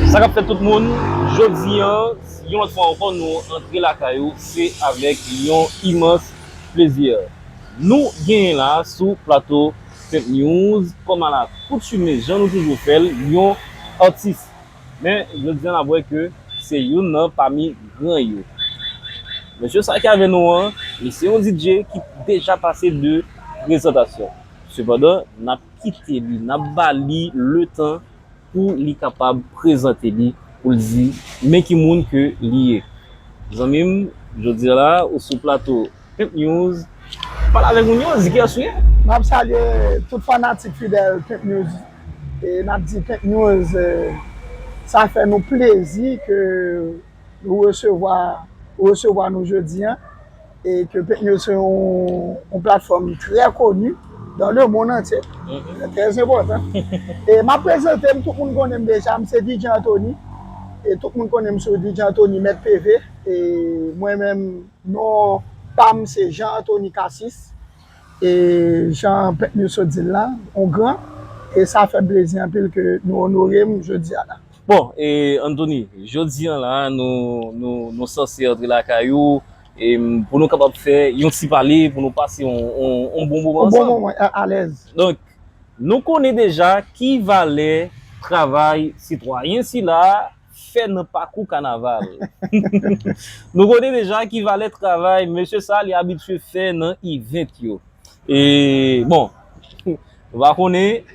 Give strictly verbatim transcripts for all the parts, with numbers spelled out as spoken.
Sa k ap fèt tout moun, jodi an, yon lòt fwa ankò, nou antre lakay ou, se avèk yon imans plezi. Nou genyen la sou plato Pimp News, kòm alakoutime, jan nou toujou fè l, yon atis. Men, jodi an, n ap wè ke se youn nan pami gran yo. Mesye sa ki avè nou an, li se yon D J ki deja pase de prezantasyon. Sepandan, n ap kite li, n ap ba li letan pou li kapab prezante li, pou l di men ki moun ke li ye. Zanmi m, jodi a la, ou sou plato Pimp News. Pale avèk moun yo, di kiyès ou ye. M ap salye tout fanatik fidèl Pimp News. E n ap di Pimp News, eh, sa fè nou plezi ke nou resevwa, resevwa nou jodi an. E ke Pimp News se yon, yon platfòm trè koni dans le monde entier. Trè enpòtan. E m ap prezante m, tout moun konnen m deja, m se D J Anthony. E tout moun konnen m sou D J Anthony, Mèt P V. E mwen menm, non pa m se Jean Anthony Cassis. E jan Pimp News sot di l la, on gran. E sa fè m plezi anpil ke nou onore m jodi a la. Bon, e Anthony, jodi an la, nou, nou, nou sanse antre lakay ou, e, pou nou kapab fè yon ti pale, pou nou pase yon, yon, yon bon moman ansanm. Yon bon moman, a, alèz. Donk, nou konnen deja ki valè travay sitwayen sila fè nan pakou kanaval. Nou konnen deja ki valè travay mesye sa li abitye fè nan event yo. E, bon, nou pa konnen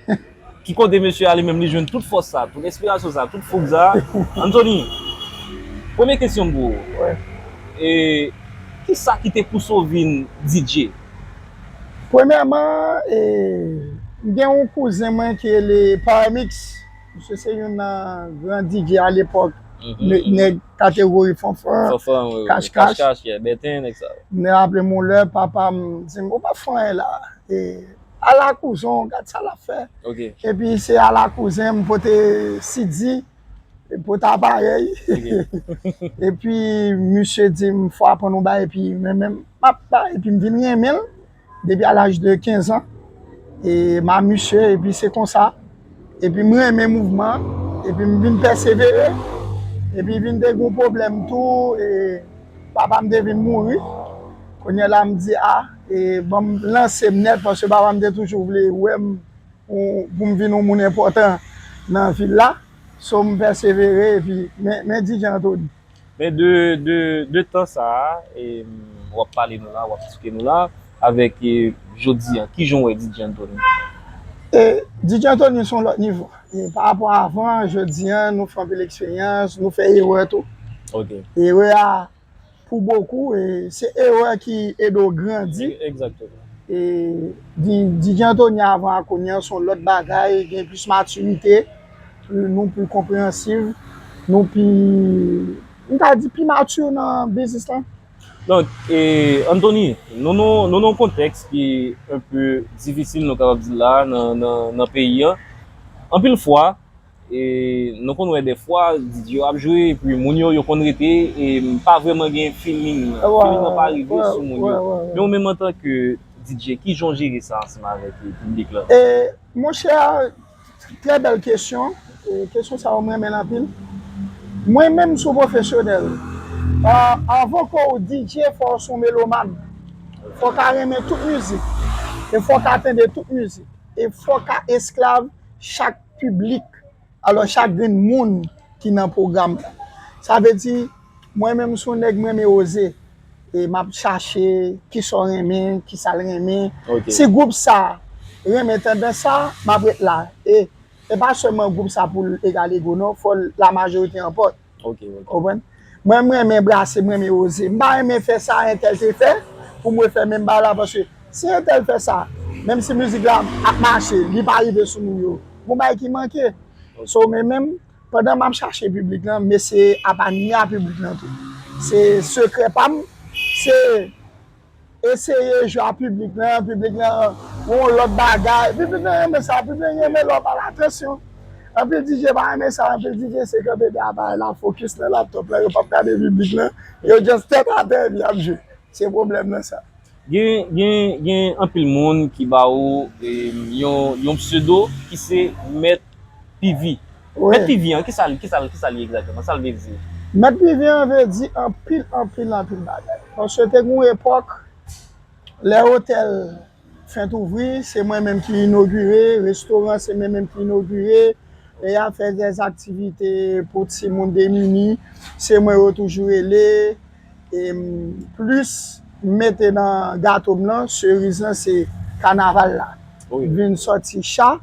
ki kote mesye a li menm li jwenn tout fòs sa, tout enspirasyon sa, tout foug sa. Anthony, premye kesyon m pou ou. Wi. E, kisa ki te pouse w vin D J? Premyèman, e, m gen yon kouzen mwen ki rele Power Mix. Misye se youn nan gran D J alepòk. Mhm. Nè-, nèg kategori fanfan, fanfan, wi, wi. Kach kach. Kach kach, yeah, bèten, nèg sa yo. M raple m yon lè, papa m di m, "Ou p ap fè anyen la." E, ala kouzen, gad sa l ap fè. Ok. Epi se ala kouzen, m pote C D, e pote aparèy. Ok. Epi misye di m, "Fò aprann yon bagay," epi mwen menm, m ap bay, epi m vin renmen l. Depi a laj de kenz an, e m a misye, epi se konsa, epi m renmen mouvman, epi m vin pèsevere, epi vin te gen yon pwoblèm tou, e papa m te vin mouri. Kounye a la, m di, "A, e ban m lanse m nèt," paske papa m te toujou vle wè m pou, pou m vin yon moun enpòtan nan vil la. So, m pèsevere, epi, men, men D J Anthony. Men de, de, de tan sa a, e, w ap pale nou la, w ap eksplike nou la, avèk, e, jodi an, kijan w wè D J Anthony? E, D J Anthony se yon lòt nivo. E, pa rapò a avan, jodi an, nou fè anpil eksperyans, nou fè erè tou. Ok. Erè a, pou bokou, e, se erè ki ede w grandi. E, egzakteman. E, D-, D J Anthony avan ak kounye a se yon lòt bagay, gen plis matirite, pli, nou pli konpreyansiv, nou pi, m ka di pi mati nan biznis lan. Donk, e, Anthony, nou, nou, nou nan yon kontèks ki enpe difisil, nou kapab di la, nan, nan, nan peyi an. Anpil fwa, e, nou konn wè dèfwa, D J yo ap jwe, epi moun yo, yo konn rete, e pa vrèman gen feeling nan. Feeling nan pa rive sou moun yo. Men ou menm antanke D J, kijan w jere sa ansanm avèk, e, piblik la? E, monchè, trè bèl kesyon. E, kesyon sa yo, m renmen l anpil. Mwen menm, sou pwofesyonèl, a, avan ke w D J, fò w se yon melomàn. Fò w ka renmen tout mizik. E fò w ka tande tout mizik. E fò w ka esklav chak piblik. Alò, chak grenn moun ki nan pwogram nan. Sa vle di, mwen menm, se yon nèg, mwen renmen oze. E m ap chache kisa w renmen, kisa l renmen. Ok. Si gwoup sa renmen tandans sa, m ap ret la. E, e pa sèlman gwoup sa pou l egal ego, non. Fò l, la majorite anpòt. Ok, ok. Konprann? Mwen, mwen renmen brase, mwen renmen oze. M pa renmen fè sa entèl te fè, pou mwen fè menm bagay la, paske si entèl fè sa, menm si mizik la ap mache, li pa rive sou moun yo, gon bagay ki manke. Ok. So, men menm, pandan m ap chache piblik lan, m eseye ap anime a piblik lan tou. Se sekrè pa m, se eseye jwe a piblik lan, piblik lan yon lòt bagay. Piblik lan renmen sa, piblik lan renmen lè w pa la atansyon. Anpil D J pa renmen sa, anpil D J se kanpe dèyè aparèy la, fokis nan laptop lan, yo p ap gade piblik lan, yo just tèt atè epi y ap jwe. Se pwoblèm nan sa. Gen, gen, gen anpil moun ki ba ou, e, yon, yon pseudo ki se Mèt P V. Mèt Pivi an, kisa l, kisa l, kisa l ye egzakteman? Sa l vle di? Mèt Pivi an vle di anpil, anpil, anpil bagay. Paske te gen yon epòk, lè otèl fenk ouvri, se mwen menm ki inogire, restoran, se mwen menm ki inogire, e y ap fè dèzaktivite pou timoun demini, se mwen yo toujou rele, e m plis mete nan gato m nan, seriz lan, se kanaval la. Vin sòti cha,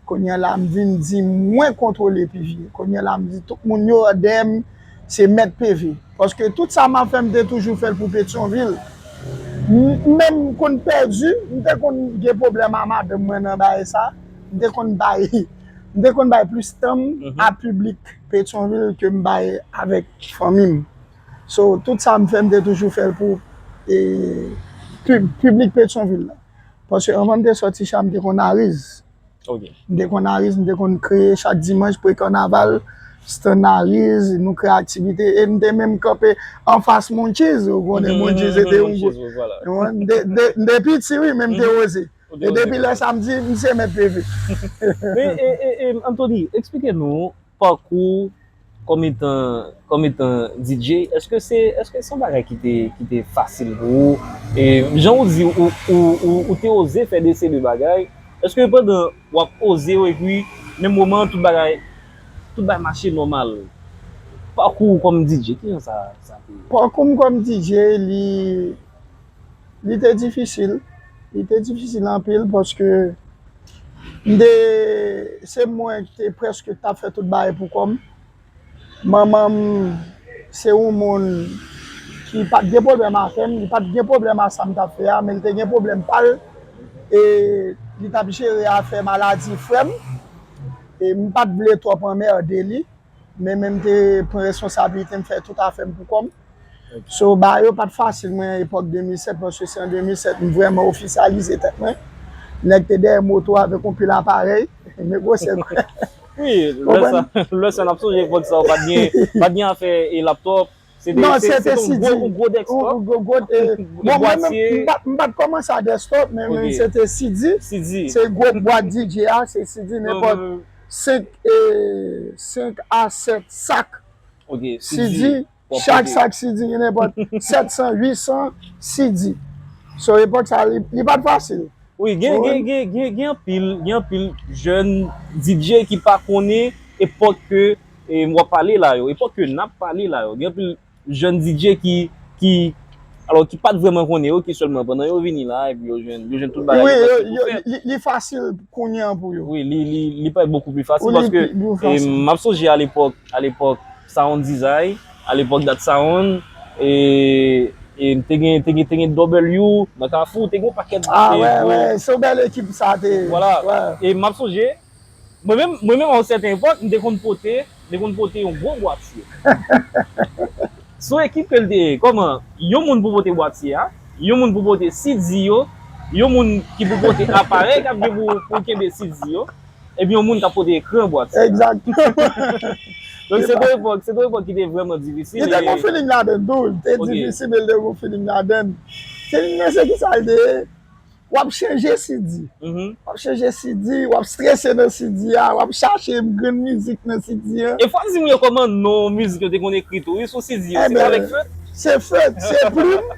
kounye a la, m vin di mwen kontwole Pivi. Kounye a la, m di tout moun yo dèyè m, se mèt P V. Paske tout sa m ap fè, m te toujou fè l pou Petyonvil. M, menm m konn pèdi, m te konn gen pwoblèm a madanm mwen nan bagay sa. M te konn bay, m te konn bay plis tan m a piblik Petyonvil ke m bay avèk fanmi m. So, tout sa m fè, m te toujou fè l pou, e, pib-, piblik Petyonvil la. Paske anvan m te sòti cha, m te konn ariz. M te konn ariz, m te konn kreye chak dimanch pre-kanaval, stand ariz, nou kreye aktivite, e m te menm kanpe anfas Munchies, ou konnen Munchies se te yon gwo. M te, m te, m te piti, wi, men m te oze. E depi lè sa, m di, m se mèt P V. Men, e, e, e, Anthony, eksplike nou pakou kòm etan, kòm etan D J, èske se, èske se yon bagay ki te, ki te fasil pou ou? E jan ou di, ou, ou, ou, ou te oze fè de seri de bagay, èske pandan w ap oze yo, epi menm moman an, tout bagay, tout bagay mache nòmal? Pakou w kòm D J, kijan sa, sa te ye? Pakou m kòm D J, li, li te difisil. Li te difisil anpil paske m te, se mwen ki te prèske t ap fè tout bagay pou kò m. Manman m se yon moun ki pa t gen pwoblèm avè m, li pa t gen pwoblèm a sa m t ap fè a, men li te gen pwoblèm pa l. E li t ap jere afè maladi frè m. E m pa t vle twòp anmède li, men, men m te pran responsablite m, fè tout afè m pou kò m. So, bagay yo pa t fasil, mwen, epòk de mil sèt, paske se an de mil sèt m vrèman ofisyalize tèt mwen. Nèg te dèyè moto avèk yon pil aparèy, men gwosè. Wi, lè sa, lè sa n ap sonje epòk sa, pa t gen, pa t gen afè e laptòp. Se te, non, se, se te yon gwo, yon gwo desktop. Yon gwo, gwo, e, bon, mwen menm, m pa, m pa t kòmanse a desktop, men, men se te C D. C D. Se gwo bwat D J a, se C D, nenpòt senk, e, senk a sèt sak C D. Chak sak C D gen nenpòt sèt san, uit san C D. So, epòk sa, li, li pa t fasil. Wi, gen, gen, gen, gen, gen anpil, gen anpil jèn D J ki pa konnen epòk ke, e, w ap pale la yo, epòk ke n ap pale la yo. Gen anpil jèn D J ki, ki, alò, ki pa t vrèman konnen yo, ki sèlman pandan yo vini la, epi yo jwenn, yo jwenn tout bagay yo, yo, li, li fasil kounye an pou yo. Wi, li, li, li parèt bokou pli fasil paske, e, m ap sonje alepòk, alepòk Sound Design, alepòk Dat Sound, e, e te gen, te gen, te gen W nan Kafou, te gen yon pakèt. Ah, wè, wè, se yon bèl ekip sa te. Vwala. E m ap sonje, mwen menm, mwen menm, a yon sèten epòk, m te konn pote, m te konn pote yon gwo bwatye. Se yon ekip ke l te ye. Kòman? Yon moun pou pote bwatye a, yon moun pou pote C D yo, yon moun ki pou pote aparèy k ap gen pou, pou kenbe C D yo, epi yon moun k ap pote ekran bwatye a. Egzakteman. Donk, se te yon epòk, se te yon epòk ki te vrèman difisil. Li te gen yon feeling ladann tou, li te difisil, men li te gen yon feeling ladann. Feeling nan, se ki sa l te ye? W ap chanje C D. W ap chanje C D, w ap strese nan C D a, w ap chache grenn mizik nan C D a. E fò di m yo kòman non mizik yo te konn ekri tou, wi, sou C D yo. Se avèk fèt? Se fèt, se plim.